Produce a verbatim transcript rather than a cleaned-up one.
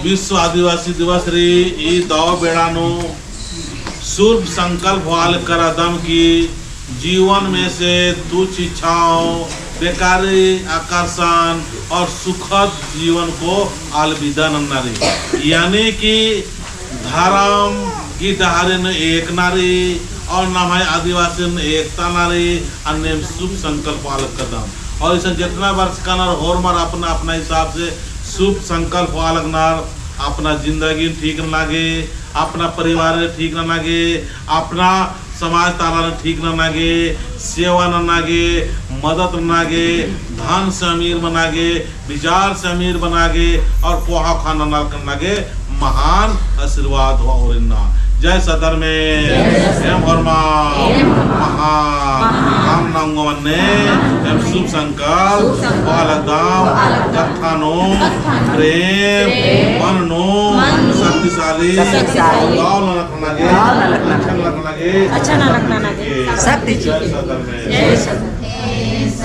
विश्व आदिवासी दिवस रई। ई दव बेड़ा नू शुभ संकल्प होआ लगदम कि जीवन में से तुच्छ इच्छाओं, बेकारी आकर्षण और सुखद जीवन को अलविदा नन्ना रई। यानी कि धर्म की डहरे नू एकना रई और नम्है आदिवासिन एकता नना रई, अन्नेम शुभ संकल्प होआ लगदम। और इसन जितना बरचका रअनर होरमर अपना अपना हिसाब से शुभ संकल्प होआ लगनर, अपना जिंदगी ठीक नना गे, अपना परिवार ठीक नना गे, अपना समाज ता आलर ठीक नना गे, सेवा नना गे, मदद नना गे, धन से अमीर मना गे, विचार से अमीर मना गे और कोहा खाना नलख नना गे महान आशीर्वाद होआ ओरिन्ना। जय सद्धर्मेस। जय सद्धर्मेस। एम होरमा एम होरमा महान महान काम नंगो मन्ने एम शुभ संकल्प शुभ संकल्प होआ लगदम होआ लगदम कत्था नू कत्था नू प्रेम प्रेम मन नू मन नू शक्तिशाली शक्तिशाली दव नलख नना गे दव नलख नना गे अच्छा नलख नना गे अच्छा नलख नना गे शक्ति चिके। जय सद्धर्मेस। जय सद्धर्मेस।